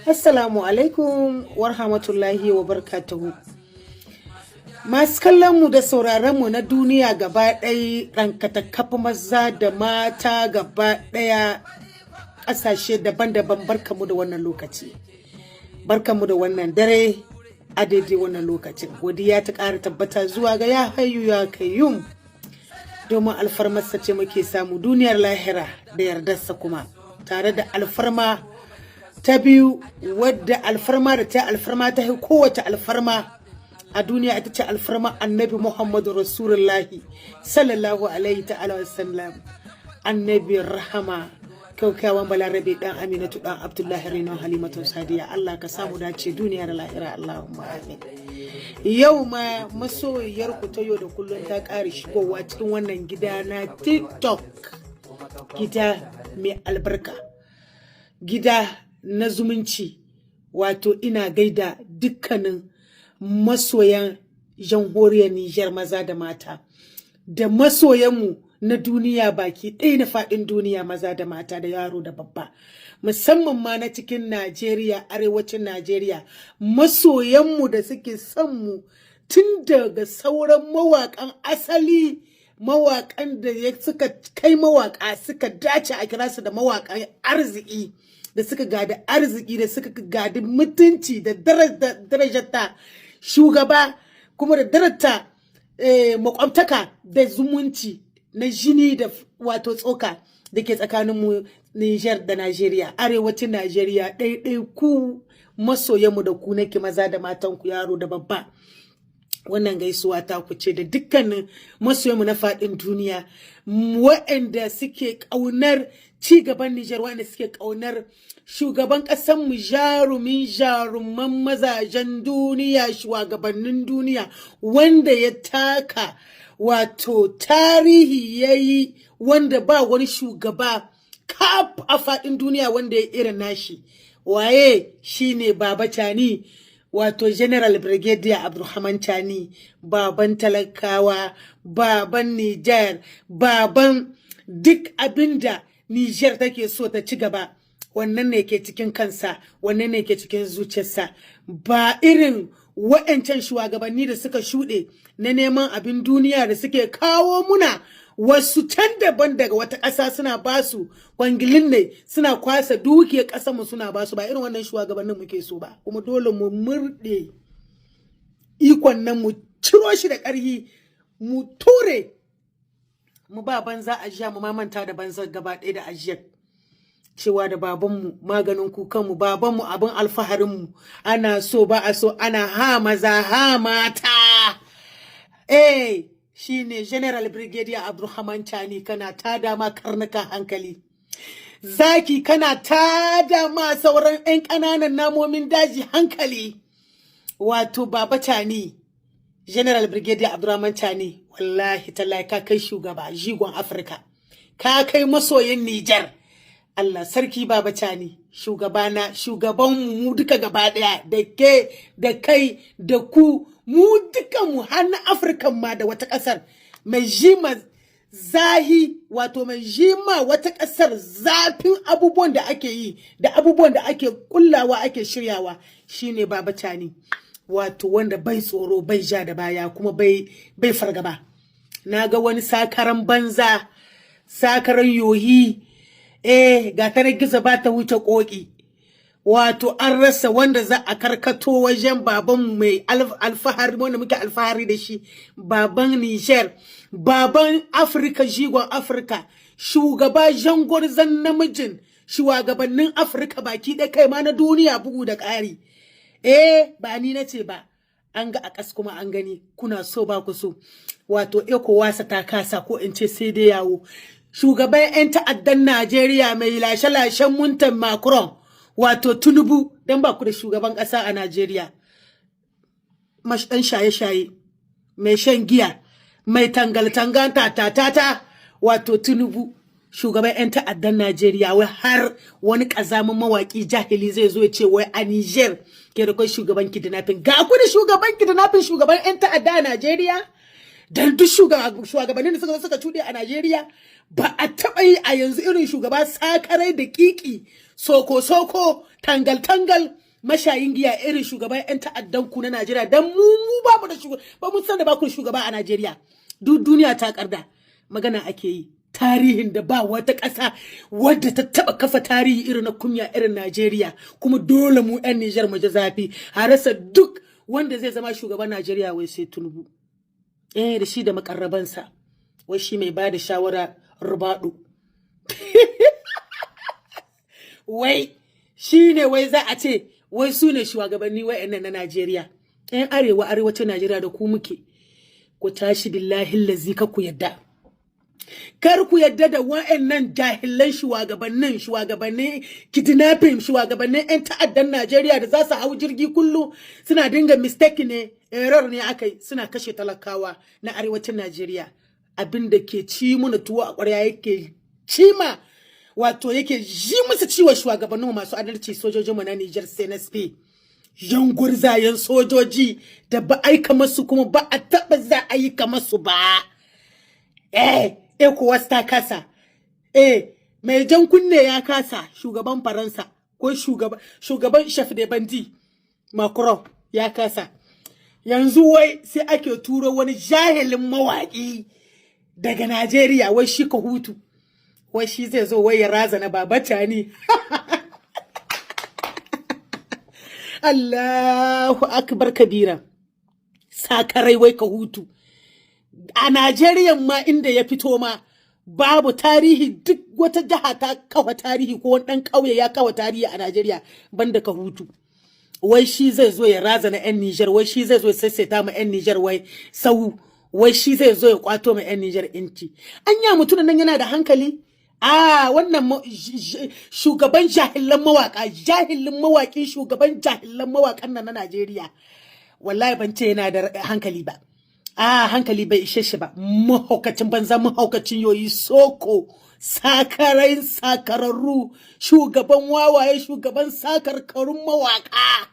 Assalamu alaikum wa rahmatullahi wa barkatuhu. Masu kallon mu da sauraron mu na duniya gaba ɗaya, rankatakaf, maza da mata gaba ɗaya, ƙasashe daban-daban, barkamu da wannan lokaci. Barkamu da wannan dare a daidai wannan lokacin. Godiya ta ƙara tabbata zuwa ga ya hayyu ya kayyum, domin alfarmarsa ce muke samu duniyar lahira da yardarsa, kuma tare da alfarma ta biyu, wadda alfarma da ta alfarma ta kowace alfarma a duniya, ita ce alfarma Annabi Muhammadu Rasulullahi sallallahu alaihi ta'ala wasallam, Annabi rahama, kyaukyawan Balarabe, dan Aminatu, dan Abdullahi, renon Halimatu Sadiya. Allah ka samu dace duniya da lahira, Allahumma amin. Yau ma masoyiyar ku ta yau da kullum ta ƙara shigowa cikin wannan gida na TikTok, gida mai albarka, gida na zumunci. Wato ina gaida dukkanin masoyan Jamhuriyar Nijar maza da mata, da masoyanmu na duniya baki ɗaya, na faɗin duniya, maza da mata, da yaro da babba, musamman ma na cikin Najeriya, arewacin Najeriya, masoyanmu da suke son mu tun daga sauran mawaƙan asali, mawaƙan da suka kai mawaƙa, suka dace a kira su da mawaƙan arziki, da suka gadi arziki, da suka gadi mutunci da darajarta shugaba, kuma da darajarta makwabtaka da zumunci na jini da wato tsoka da ke tsakaninmu Niger da Najeriya, arewacin Najeriya, ɗaiɗai ku masoyanmu, da ku nake, maza da matan ku, yaro da babba. Wannan gaisuwa ta ku ce da dukkanin masoyanmu na faɗin duniya, waɗanda suke ƙaunar ci gaban Nijar, waɗanda suke ƙaunar shugaban ƙasanmu, jarumin jaruman mazajen duniya, shugabannin duniya, wanda ya taka wato tarihi, ya yi wanda ba wani shugaba kaf a faɗin duniya wanda ya irin nashi. Waye shine Baba Chani, wato General Brigadier Abdulrahman Chani, baban talakawa, baban Niger, baban duk abinda Niger take so ta ci gaba. Wannan ne ke cikin kansa, wannan ne ke cikin zuciyarsa, ba irin wa'ancan shugabanni da suka shuɗe na neman abin duniya da suke kawo muna wasu can daban daga wata ƙasa, suna basu kwangilin ne, suna kwasa dukiyar ƙasarmu suna basu. Ba irin wannan shugabannin muke so ba. Kuma dole mu murɗe ikon nan, mu ciro shi da ƙarfi, mu ture, mu ba banza ajiya, mu mamanta da banza gaba ɗaya da ajiyar cewa da babanmu, maganin kukanmu, babanmu, abin alfaharinmu. Ana so ba a so, ana ha maza ha mata, eh, shine General Brigadier Abdulrahman Chani. Kana tada ma karnuka hankali, zaki, kana tada ma sauran 'yan ƙananan namomin daji hankali. Wato Baba Chani, General Brigadier Abdulrahman Chani, wallahi tallahi ka kai shugaba, jigon Afirka, ka kai masoyin Nijar. Allah sarki Baba Chani, shugabana, shugaban mu duka gaba daya, da ke da kai da ku, mu duka mu har na Afirka ma da wata kasar, mai jima zahi, wato mai jima wata kasar zafin abubuwan da ake yi da abubuwan da ake kullawa, ake shiryawa, shine Baba Chani, wato wanda bai tsoro, bai ja da baya, kuma bai fargaba. Na ga wani sakaran banza, sakaran yohi, eh, ga ta gizo ba ta wuce koki. Wato an rasa wanda za a karkato wajen baban mai alfahari, wanda muke alfahari da shi, baban Niger, baban Afirka, jigon Afirka, shugaba, jangwarzon namijin shugabannin Afirka baki ɗaya, kai ma na duniya bugu da ƙari. Eh, ba ni na ce ba, an ga a ƙas kuma an gani, kuna so ba ku so. Wato ECOWAS ta kasa, ko in ce sai dai yawo. Shugaban 'yan ta'addan Najeriya mai lashe-lashen muntan Macron, wato Tinubu, don ba ku da shugaban ƙasa a Najeriya. Ɗan shaye-shaye, mai shan giya, mai tangal-tangan ta wato Tinubu, shugaban 'yan ta'addan Najeriya, wai har wani ƙazamin mawaƙi jahili zai zo ya ce wai a Niger ke da kai shugaban kidnapping. Ga ku da shugaban kidnapping, shugaban 'yan ta'adda a Najeriya? Dan duk shugabannin da suka zo suka cuɗe a Najeriya, ba a taɓa yi a yanzu irin shugaba sakarai da kiki soko-soko. Tangal tangal mashayin giya irin shugaban 'yan ta'addan ku na Najeriya, dan mu ba mu da shugaba, ba mu san da ba ku shugaba a Najeriya. Duk duniya ta karda magana ake yi, tarihin da ba wata ƙasa wadda ta taɓa kafa tarihi irin na kunya irin Najeriya. Kuma dole mu 'yan Nijar mu ji zafi a rasa duk wanda zai zama shugaban Najeriya wai sai Tinubu, eh, da shi da makarrabansa, wai shi mai bada shawara Rubadu, wai shi ne, wai za a ce wai su ne shugabanni wa'annan na Najeriya. 'Yan arewa, arewacin Najeriya, da ku muke. Ku tashi, billahi lazi ka ku yadda, kar ku yadda da wa'annan jahilan shugabannin, shugabannin kidnapping, shugabannin 'yan ta'addan Najeriya da za su hau jirgi kullum suna dinga mistake ne, error ne akai, suna kashe talakawa na arewacin Najeriya. Abin da ke ci muna tuwo a ƙwarya yake cima, wato yake ji musu ciwo, shugabannin masu adalci, sojojinmu na Niger, CNSP, yan gurzayen sojoji da ba aika masu kuma ba a taɓa za a yi masu ba. Eh, ECOWAS ta kasa. Eh, mai jan kunne ya kasa, shugaban Faransa ko shugaban chef de bandit Macron ya kasa. Yanzu wai sai ake turo wani jahilin mawaƙi daga Najeriya, wai shi ka hutu. Wai shi zai zo wai ya razana Baba Tani. Allahu akbar kabira. Sakarai, wai ka hutu. A Najeriya ma inda ya fito ma babu tarihi, duk wata jiha ta kafa tarihi ko wani ɗan ƙauye ya kafa tarihi a Najeriya banda ka hutu. Wai shi zai zo ya razana 'yan Nijar, wai shi zai zo ya saisaita ma 'yan Nijar wai sau, wai shi zai zo ya kwato ma 'yan Nijar inci. Anya mutumin nan yana da hankali? A wannan shugaban jahilan mawaka, jahilin mawaki, shugaban jahilan mawakan nan na Najeriya. Wallahi ban ce yana da hankali ba. A hankali bai ishe shi ba. Mahaukacin banza, mahaukacin yoyi, soko sakarai, sakararru, shugaban wawaye, shugaban sakarkarun mawaka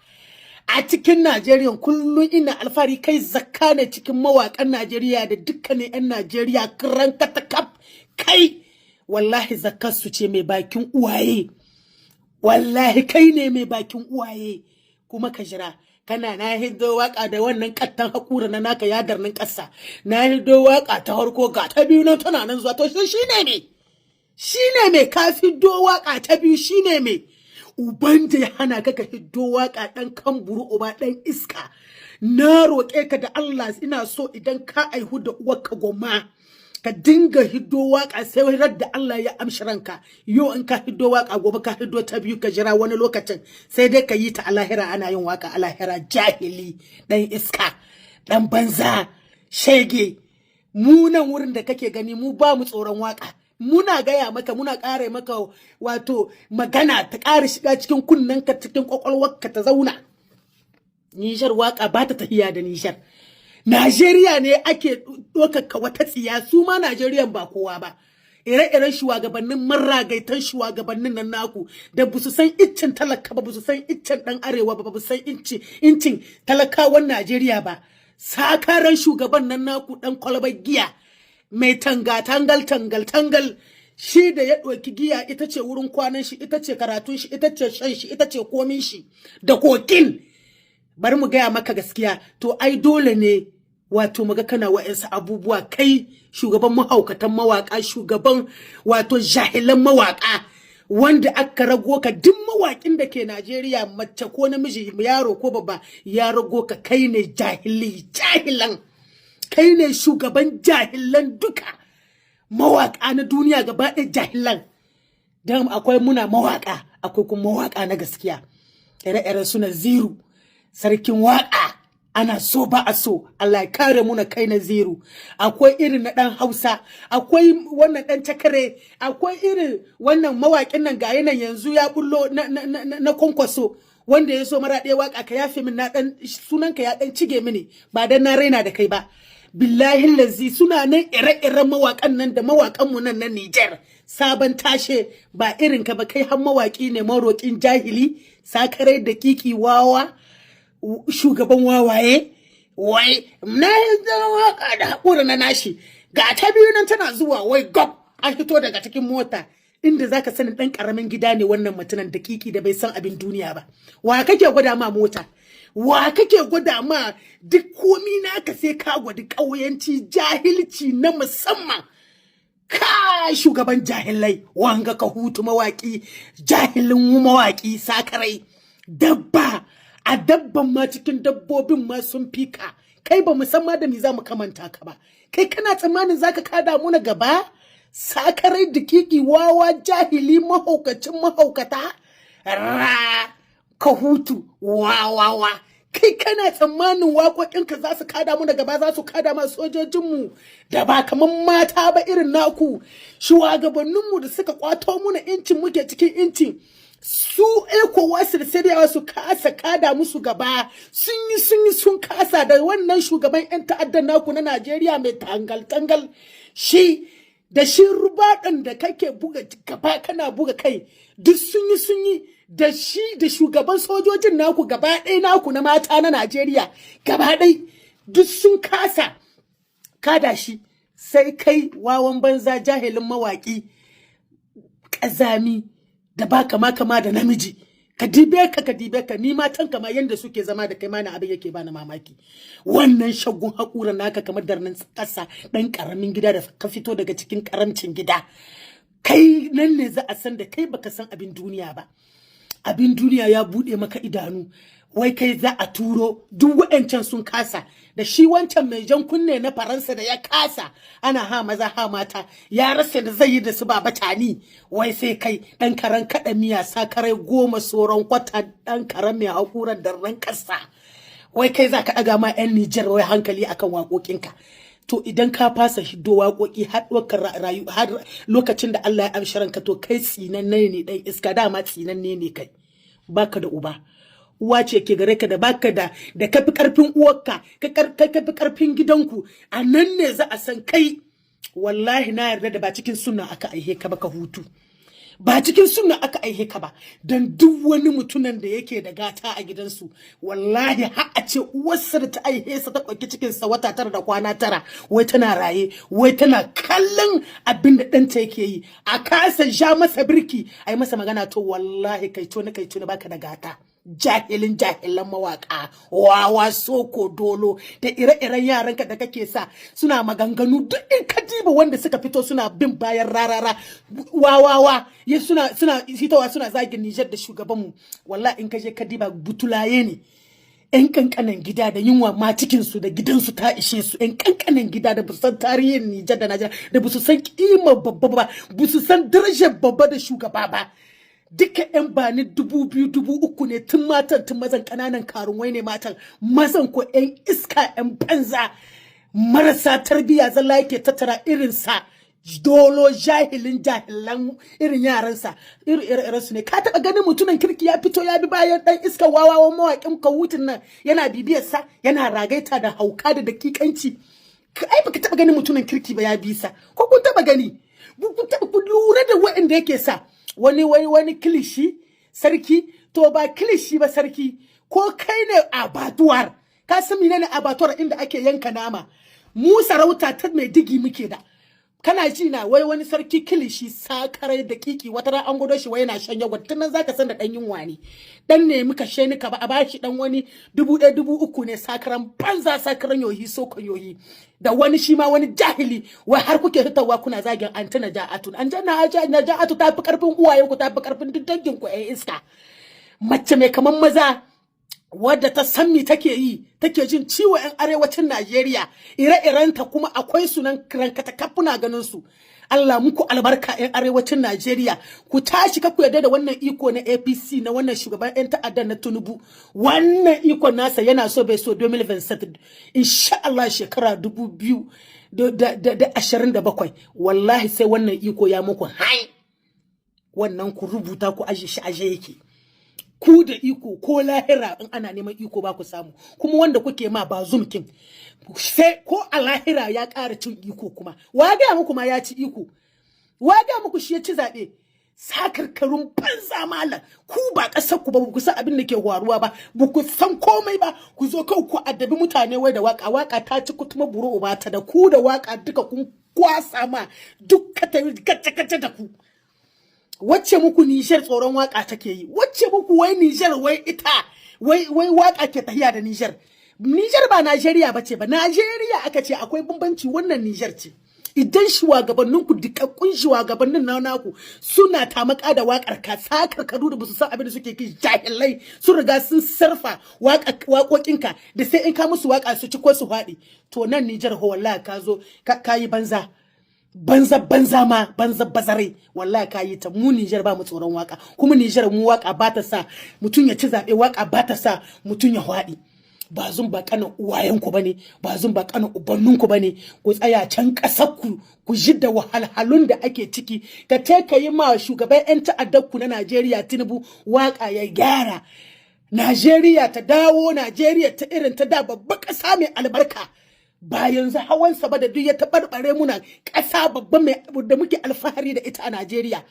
a cikin Najeriya. Kullum ina alfahari, kai zakka ne cikin mawakan Najeriya da dukkanin 'yan Najeriya kiran katakaf. Kai wallahi zakkar su ce mai bakin uwaye, wallahi kai ne mai bakin uwaye. Kuma ka jira kana na hiddo waka da wannan kattan hakura na naka yadarnin ƙasa. Na hiddo waka ta farko, ga ta biyu nan tana nan zuwa. To shine me? Shine me ka fiddo waka ta biyu? Shine me? Uban da ya hana ka ka hiddo waka, dan kamburu uba, dan iska. Na roƙe ka da Allah, ina so idan ka aihu da uwarka goma ka dinga hiddo waka sai da Allah ya amshi ranka. Yau in ka hiddo waka, gobe ka hiddo ta biyu, ka jira wani lokacin sai dai ka yi ta a lahira. Ana yin waka a lahira? Jahili, dan iska, dan banza, shege. Mu nan wurin da kake gani, mu ba mu tsoron waka. Muna gaya maka, muna ƙara maka, wato magana ta ƙara shiga cikin kunnenka, cikin ƙwaƙwalwarka ta zauna. Nijar waka ba ta tahiya da Nijar. Najeriya ne ake ɗaukaka wata tsiya, su ma Najeriyan ba kowa ba. Ire-iren shugabannin maragaitan shugabannin nan naku da ba su san iccen talaka ba, ba su san iccen ɗan arewa ba, ba su san incin talakawan Najeriya ba. Sakaran shugaban nan naku, ɗan kwalbar giya mai tanga tangal tangal tangal, shi da ya ɗauki giya ita ce wurin kwanan shi, ita ce karatun shi, ita ce shan shi, ita ce komin shi da kokin. Bari mu gaya maka gaskiya, to ai dole ne wato muga kana wa'ansu abubuwa. Kai shugaban mahaukatan mawaka, shugaban wato jahilan mawaka, wanda aka rago ka, duk mawakin da ke Najeriya, mace ko namiji, yaro ko babba, ya rago ka. Kai ne jahili jahilan, kai ne shugaban jahilan duka mawaka na duniya gaba ɗaya jahilan. Don akwai muna mawaka, akwai kuma mawaka na gaskiya, ire-iren su Naziru Sarkin Waka, ana so ba a so, Allah ya kare muna kai Naziru. Akwai irin na dan Hausa, akwai wannan dan cakare, akwai irin wannan mawakin nan, ga nan yanzu ya bullo na Kwankwaso, wanda ya so mara ɗaya waka. Ka yafe min, na dan sunanka ya dan cige mini, ba dan na raina da kai ba. Billahi lazi suna nan ire-iren mawakan nan da mawakan mu nan na Niger sabon tashe, ba irin ka ba. Kai har mawaki ne, maroƙin jahili, sakarai da kiki, wawa, shugaban wawaye. Wai na waka da haƙura na nashi, ga ta biyu nan tana zuwa, wai gob an fito daga cikin mota. Inda zaka sani dan karamin gida ne wannan mutumin dakiki da bai san abin duniya ba. Wa kake gwada ma mota? Wa kake gwada ma? Duk komi naka sai ka gwadi ƙauyanci, jahilci na musamman. Ka shugaban jahilai, wanga ka hutu, mawaki, jahilin mawaki, sakarai, dabba a dabban ma, cikin dabbobin ma sun fi ka. Kai, ba musamman da me za mu kamanta ka ba. Kai, kana tsammanin zaka kada mu na gaba? Sakarai, dakiki, wawa, jahili, mahaukacin mahaukata, ra ka hutu, wawawa. Kai, kana tsammanin waƙoƙinka za su kada mu da gaba, za su kada ma sojojinmu da ba kaman mata ba irin naku, shugabanninmu da suka kwato muna incin, muke cikin incin su. ECOWAS da sai su kasa kada musu gaba. Sun yi, sun yi, sun kasa. Da wannan shugaban 'yan ta'addan naku na Najeriya mai tangal-tangal, shi da shi rubaɗin da kake buga gaba, kana buga kai, duk sun yi, sun yi da shi, da shugaban sojojin naku gaba ɗaya, naku na mata na Najeriya gaba ɗaya, duk sun kasa kada shi, sai kai, wawan banza, jahilin mawaƙi, ƙazami da ba kama kama da namiji. Ka dibe ka, ka dibe ka. Ni matan kama yanda suke zama da kai ma na abin yake bani mamaki. Wannan shaggun haƙuran naka kamar darnin ƙasa, ɗan ƙaramin gida da ka fito daga cikin ƙaramcin gida. Kai nan ne za a san da kai baka san abin duniya ba. Abin duniya ya buɗe maka idanu. Wai kai za a turo? Duk wa'ancan sun kasa, da shi wancan mai jan kunne na Faransa da ya kasa, ana ha maza ha mata, ya rasa da zai yi da su Baba Tani, wai sai kai, dan karan kada miya, sakarai goma soron kwata, dan karan mai hakuran darren kasa, wai kai za ka ɗaga ma 'yan Nijar wai hankali akan waƙoƙinka. To idan ka fasa hiddo waƙoƙi har ɗaukar rayu, har lokacin da Allah ya amshi ranka, to kai tsinanne ne, ɗan iska. Dama tsinanne ne kai, baka da uba, uwa ce ke gare ka da baka da, da kafi karfin uwarka, ka kafi karfin gidanku. A nan ne za a san kai. Wallahi na yarda da ba cikin sunna aka aihe ka ba. Ka hutu, ba cikin sunna aka aihe ka ba. Don duk wani mutumin da yake da gata a gidansu, wallahi har a ce uwarsa da ta aihe sa, ta ɗauki cikinsa wata 9 da kwana 9, wai tana raye, wai tana kallon abin da ɗanta yake yi, a kasa ja masa birki, a yi masa magana, to wallahi kai to na kai to na baka da gata. Jahilin jahilan mawaka, wawa, soko dolo, da ire-iren yaranka da kake sa suna maganganu. Duk in ka diba wanda suka fito suna bin bayan rarara wawawa ya suna hitowa suna zagin Nijar da shugabanmu, wallahi in ka je ka diba, butulaye ne, yan kankanan gida da yunwa ma cikinsu da gidansu ta ishe su, yan kankanan gida da basu san tarihin Nijar da Najeriya, da basu san kimar babba ba, basu san darajar babba da shugaba ba. Duka yan bani 2000, 3000 ne, tun matan tun mazan, kananan karunwai ne matan, mazan ko yan iska, yan banza, marasa tarbiyya zalla yake tattara irinsa. Dolo, jahilin jahilan, irin yaransa, irin ire su ne. Ka taba ganin mutumin kirki ya fito ya bi bayan dan iska wawawan mawaƙin kawutin nan, yana bibiyar sa, yana ragaita da hauka da dakikanci? Ai baka taba ganin mutumin kirki ba ya bi sa. Ko kun taba gani? Kun taba ku lura da waɗanda yake sa wani wani kilishi sarki? To ba kilishi ba sarki, ko kai ne abattoir. Ka san menene abattoir? Inda ake yanka nama. Mu sarauta ta mai digi muke da. Kana ji na? Wai wani sarki kilishi, sakarai da kiki. Wata ran an gudo shi wai yana shan yogurt. Tun nan zaka san da dan yunwa ne, dan ne muka she ni ka ba a bashi dan wani 1000, 3000 ne. Sakaran banza, sakaran yohi, sokon yohi. Da wani shi ma wani jahili, wai har kuke fitowa kuna zagin Anti Naja'atu. An Naja'atu ta fi karfin uwayen ku, ta fi karfin duk dangin ku, ƴan iska. Mace mai kaman maza, wadda ta san me take yi, take jin ciwo 'yan arewacin Najeriya, ire-irenta kuma akwai su nan rankata kafuna ganin su. Allah muku albarka, 'yan arewacin Najeriya. Ku tashi, ka ku yarda da wannan iko na APC, na wannan shugaban 'yan ta'adda na Tinubu. Wannan ikon nasa, yana so bai so, 2027 insha Allah, shekara 2027, wallahi sai wannan iko ya muku hai. Wannan ku rubuta ku aje shi, aje yake. Ku da iko ko lahira, in ana neman iko ba ku samu. Kuma wanda kuke ma ba zumkin, sai ko a lahira ya ƙara cin iko. Kuma wa ga muku ma ya ci iko? Wa ga muku shi ya ci zaɓe? Sakarkarun banza malam. Ku ba ƙasar ku ba, ku san abin da ke faruwa ba, ba ku san komai ba. Ku zo kawai ku addabi mutane wai da waka. Waka ta ci kutuma buru uba ta da ku da waka duka kun kwasa ma duk ka ta kace kace da ku. Wacce muku Nijar tsoron waka take yi, wacce muku wai Nijar wai ita wai waka ke tahiya da Nijar. Nijar ba Najeriya bace ba. Najeriya aka ce akwai bambanci, wannan Nijar ce. Idan shugabanninku, dikakkun shugabannin na naku, suna tamaka da wakar ka, sakar kadu da basu san abin da suke ki, jahilai, sun riga sun sarfa waƙoƙinka da sai in ka musu waka su ci ko su faɗi. To nan Nijar ho, wallahi ka zo ka yi banza banza, banza ma banza bazare, wallahi ka yi ta. Mu Nijar ba mu tsoron waka, kuma Nijar mu waka ba ta sa mutum ya ci zaɓe, waka ba ta sa mutum ya faɗi. Ba zun ba kanin uwayenku bane, ba zun ba kanin ubanninku bane. Ku tsaya can ƙasar ku, ku ji da wahalhalun da ake ciki. Ka te ka yi ma shugaban 'yan ta'addar ku na Najeriya Tinubu waka ya gyara Najeriya, ta dawo Najeriya ta irin ta da, babbar ƙasa mai albarka, ba yanzu hawansa ba da duk ya taɓarɓare muna ƙasa babba mai da muke alfahari da ita a Najeriya.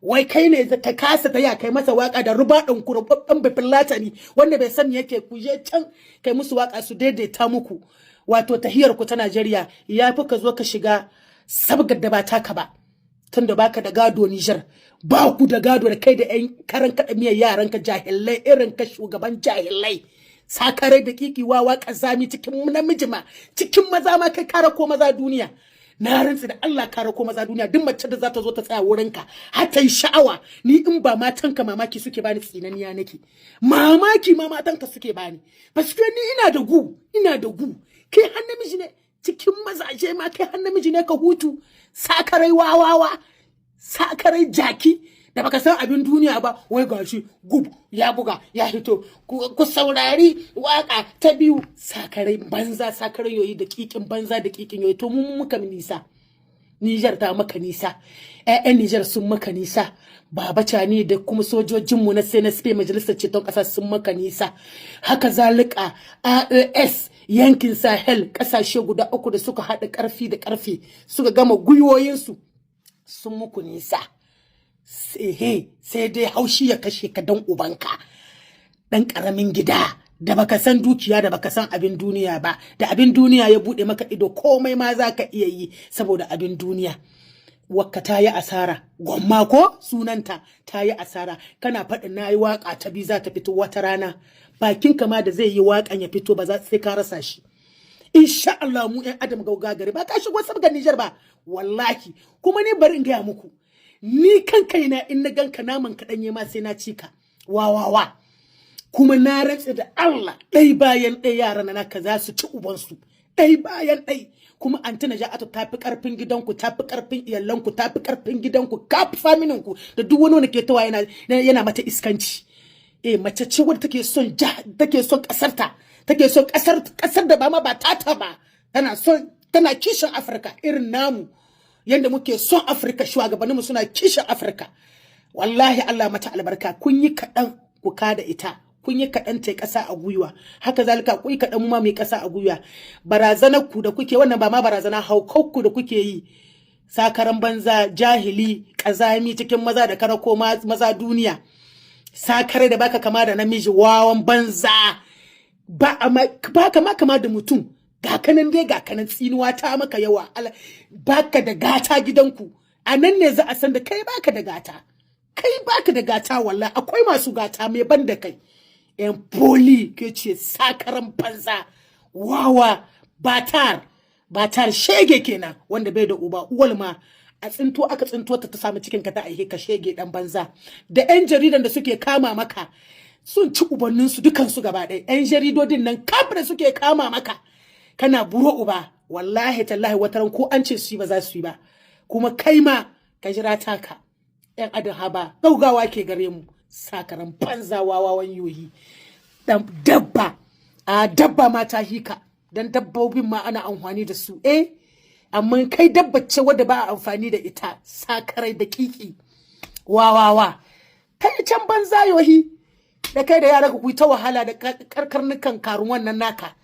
Wai kai ne ka kasa ta ya kai masa waka da rubaɗin kurababben bafilatani wanda bai san yake. Ku je can kai musu waka su daidaita muku wato tahiyar ku ta Najeriya. Ya fi ka zo ka shiga sabgar da ba taka ba, tunda baka da gado. Nijar ba ku da gado da kai da yan karan kaɗa miyar yaran ka jahilai irin ka, shugaban jahilai, sakarai da kiki, wawa, kazami, cikin namiji ma, cikin maza ma kai kara ko maza duniya. Na rantsi da Allah kara ko maza duniya. Duk mace da za ta zo ta tsaya wurinka har ta yi sha'awa, ni in ba matanka mamaki suke bani, tsinaniya nake mamaki ma matanka suke bani. Paske ni ina da gu, ina da gu. Kai har namiji ne, cikin mazaje ma kai har namiji ne ka hutu. Sakarai, wawawa, sakarai, jaki da baka san abin duniya ba. Wai gashi gub ya buga ya hito, ku saurari waka ta biyu. Sakarai banza, sakarai yoyi, da kikin banza, da kikin yoyi. To mun muka nisa, Nijar ta maka nisa, ƴaƴan Nijar sun maka nisa, Baba Cani da kuma sojojinmu na CNSP, Majalisar Ceton Ƙasa, sun maka nisa. Haka zalika AES, yankin Sahel, ƙasashe guda uku da suka haɗa ƙarfi da ƙarfe suka gama gwiwoyinsu, sun muku nisa. Sai dai haushi ya kashe ka dan ubanka, dan ƙaramin gida da baka san dukiya, da baka san abin duniya ba, da abin duniya ya bude maka ido, komai ma za ka iya yi saboda abin duniya. Wakka ta yi asara, gwamma ko sunanta ta yi asara. Kana faɗin na yi waƙa ta bi za ta fito wata rana, bakin kama da zai yi waƙan ya fito ba za sai ka rasa shi, insha Allah. Mu ƴan adam gauga gari ba ka shigo sabgar Nijar ba wallahi. Kuma ni bari in gaya muku, ni kan kaina in na ganka, naman ka ɗanye ma sai na ci ka, wa wa wa. Kuma na rantse da Allah, ɗai bayan ɗaya yaran naka za su ci ubansu, ɗai bayan ɗai. Kuma Anti Naja'atu ta fi ƙarfin gidanku, ta fi ƙarfin iyalanku, ta fi ƙarfin gidanku, ka fi familinku da duk wani wanda ke tawa yana mata iskanci. Eh, mace ce wadda take son take son ƙasarta, take son ƙasar da ba ma ba tata ba, tana son, tana kishin Afirka irin namu yanda muke son Afirka. Shugabanninmu suna kishin Afirka wallahi. Allah mata albarka. Kun yi kaɗan ku kada ita, kun yi kaɗan ta ƙasa a gwiwa. Haka zalika kun yi kaɗan mu ma mai ƙasa a gwiwa. Barazanar ku da kuke wannan ba ma barazana, haukau da kuke yi, sakaran banza, jahili, ƙazami, cikin maza da karako maza duniya, sakare da baka kama da namiji, wawan banza, ba ba kama da mutum. Ga kanan dai, ga kanan, tsinuwa ta maka yawa. Baka da gata gidanku, a nan ne za a san da kai baka da gata, kai baka da gata wallahi. Akwai masu gata mai ban da kai, yan poli ke ce, sakaran banza, wawa, batar batar, shege kenan wanda bai da uba. Uwal ma a tsinto aka tsinto ta, ta samu cikin ka ta aihe ka, shege dan banza. Da yan jaridan da suke kama maka sun ci ubanninsu dukansu gaba ɗaya. Yan jaridodin nan kaf da suke kama maka kana buro uba, wallahi tallahi wataran ko an ce su yi ba za su yi ba. Kuma kai ma ka jira taka. Yan adam haba gaugawa ke gare mu. Sakaran banza, wawawan yoyi, dan dabba, a dabba ma ta hika, dan dabbobin ma ana amfani da su. Eh, amma kai dabba ce wadda ba a amfani da ita, sakarai da kiki, wawawa, kai can banza yohi. Da kai da yara ku ta wahala da karkarnukan karun wannan naka.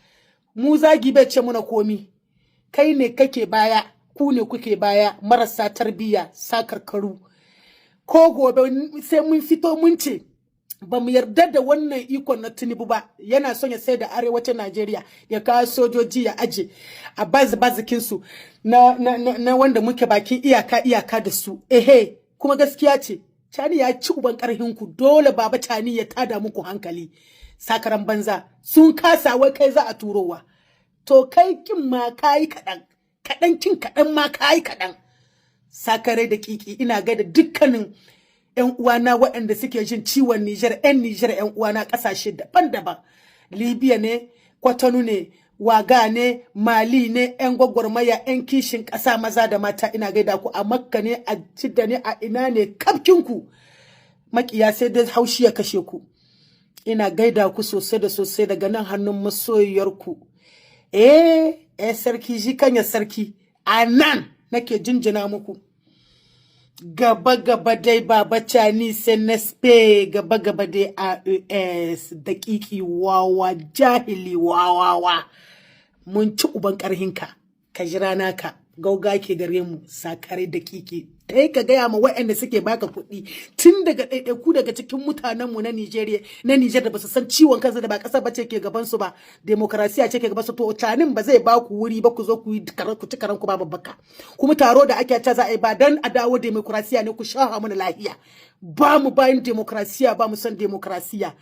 Mu zagi bai ce muna komi, kai ne kake baya, ku ne kuke baya, marasa tarbiyya, sakarkaru. Ko gobe sai mun fito mun ce ba mu yarda da wannan ikon na Tinubu ba. Yana son ya sai da arewacin Najeriya, ya kawo sojoji ya aje a bazikin su na wanda muke bakin iyaka iyaka da su. Ehe, kuma gaskiya ce. Cani ya ci uban karhin ku. Dole Baba Cani ya tada muku hankali. Sakaran banza sun kasa, wai kai za a turowa. To kai kin ma kayi kaɗan kaɗan, kin kaɗan ma kayi kaɗan. Sakare da kiki. Ina gaida dukkanin 'yan uwana waɗanda suke jin ciwon Nijar, 'yan Nijar, 'yan uwana ƙasashe daban-daban. Libya ne, Kwatano ne, Waga ne, Mali ne, 'yan gwagwarmaya, 'yan kishin ƙasa, maza da mata, ina gaida ku. A Makka ne, a Jidda ne, a ina ne, kafkinku. Makiya sai dai haushi ya kashe ku. Ina gaida ku sosai da sosai daga nan hannun masoyiyarku. Eh, eh, sarki shi kanya sarki. A nan nake jinjina muku. Gaba gaba dai, Baba Cani CNSP, gaba gaba dai. AES daƙiƙi, wawa, jahili, wawawa, mun ci uban ƙarhinka. Ka jira naka, gauga ke gare mu. Sakare daƙiƙi, kai ka gaya ma waɗanda suke baka kuɗi tun daga ɗaiɗaiku daga cikin mutanenmu na Nijeriya, na Nijar, da basu san ciwon kansu da ba ƙasar bace ke gaban su ba, demokrasiya ce ke gaban su. To Canin ba zai ba ku wuri ba. Ku zo ku yi ku ci karan ku ba babbaka. Kuma taro da ake ta za a yi ba dan a dawo demokrasiya ne. Ku shaha mana lahiya, ba mu bayan demokrasiya, ba mu son demokrasiya.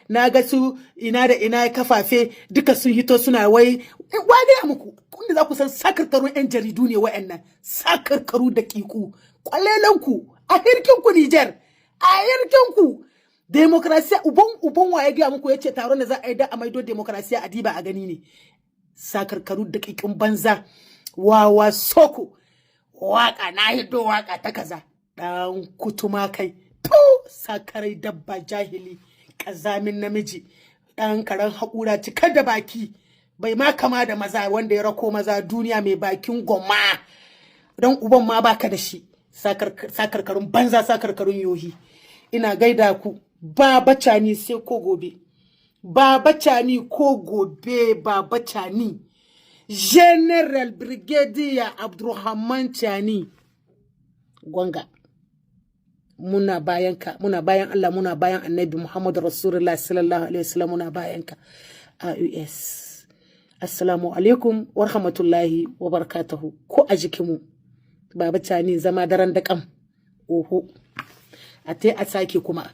Na ga su ina da ina kafafe duka sun hito suna wai wa gaya muku kunda za ku san sakarkarun yan jaridu ne wa'annan, sakarkaru da kiku kwalelanku. A hirkinku Niger, a hirkinku. Demokrasiya uban uban waye gaya muku yace taron da za a yi da a maido demokrasiya a diba a gani ne? Sakarkaru da kikin banza, wawa soko waka na hiddo waka ta kaza, dan kutuma kai to sakarai, dabba, jahili, kazamin namiji, dan karen haƙura cikar da baki bai ma kama da maza, wanda ya rako maza duniya, mai bakin goma don uban ma baka da shi. Sakarkarun banza, sakarkarun yohi. Ina gaida ku. Baba Cani sai ko gobe, Baba Cani ko gobe. Baba Cani, General Brigadier Abdulrahman Chani Gwanga, muna bayan ka, muna bayan Allah, muna bayan Annabi Muhammadu Rasulullah sallallahu alaihi wasallam, muna bayan ka a US. Assalamu alaikum wa rahmatullahi wa barakatuhu. Ko a jikinmu, Baba Cani, zama daren daƙam. Oho, a tai a sake kuma.